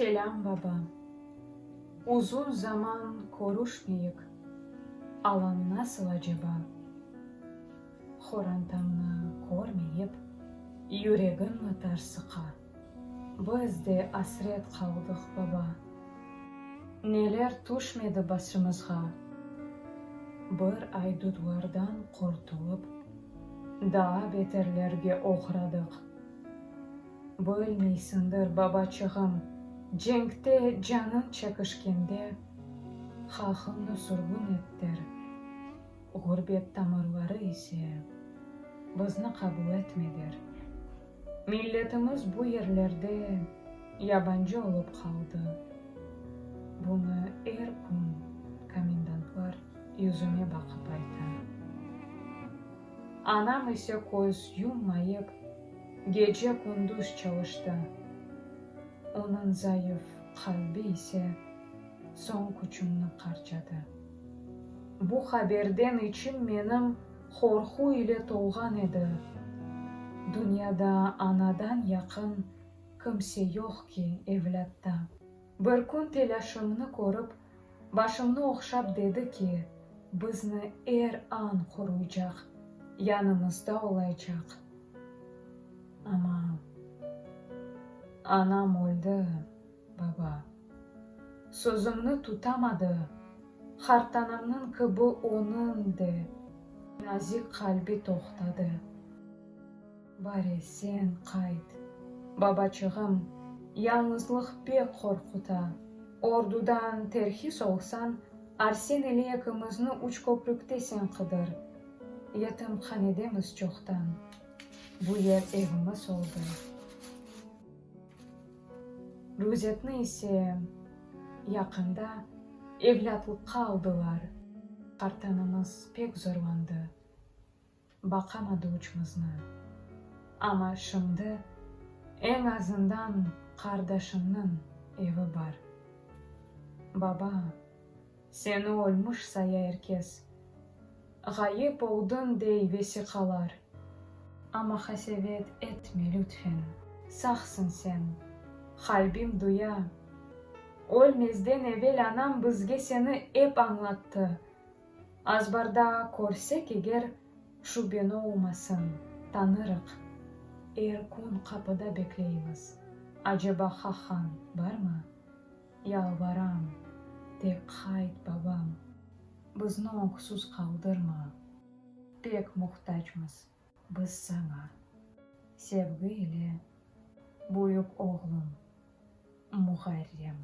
Selâm, baba. Uzun zaman körüşmeyik, alıñ nasıl aceba? Horantamnı körmeyip, yüregimmi tarsıqa? Biz de asret qaldıq, baba. Neler tüşmedi başımızğa? Bir aydutlardan qurtulıp, daa beterlerge oğradıq. Bilmeysiñdir, babaçığım, cenkte canıñ çekişkende, halqıñnı sürgün etter, ğurbet tamırları ise bizni qabul etmeder. Milletimiz bu yerlerde yabancı olıp qaldı. Bunı er kün komendantlar yüzüme baqıp ayta. Anam ise köz yummayıp, gece-kündüz çalıştı. Onıñ zayıf qalbi ise soñ küçümni qarçadı. Bu haberden içim menim qorqu ile tolğan edi. Dünyada anadan yaqın kimse yoq ki evlâtta. Bir kün telâşımnı körip, başımnı ohşap dedi ki, bizni er an qoruycaq, yanımızda olaycaq. Amma anam öldi, baba. Sözüñni tutamadı, qartanamnıñ kibi onıñ de nazik qalbi toqtadı. Bare sen qayt, babaçığım, yañğızlıq pek qorquta. Ordudan terhis olsañ, Arsen ile ekimizni Üçköprükte sen qıdır. Yetimhanedemiz çoqtan, bu yer evimiz oldı. Ruzetni ise yaqında evlâtlıqqa aldılar. Qartanamız pek zorlandı, baqamadı üçümizni. Amma şimdi eñ azından qardaşımnıñ evi bar. Baba, seni ölmüş saya er kes. Ğayıp oldıñ dey vesiqalar. Amma qasevet etme lütfen, sağsıñ sen, qalbim duya. Ölmezden evel anam bizge seni ep añlattı. Azbarda körsek eger, şübeni olmasın, tanırıq. Er kün qapıda bekleymiz, aceba Hahan barmı? Yalvaram, tek qayt, babam, bizni öksüz qaldırma, pek muhtacmız biz saña. Sevgi ile, büyük oğlum Muharrem.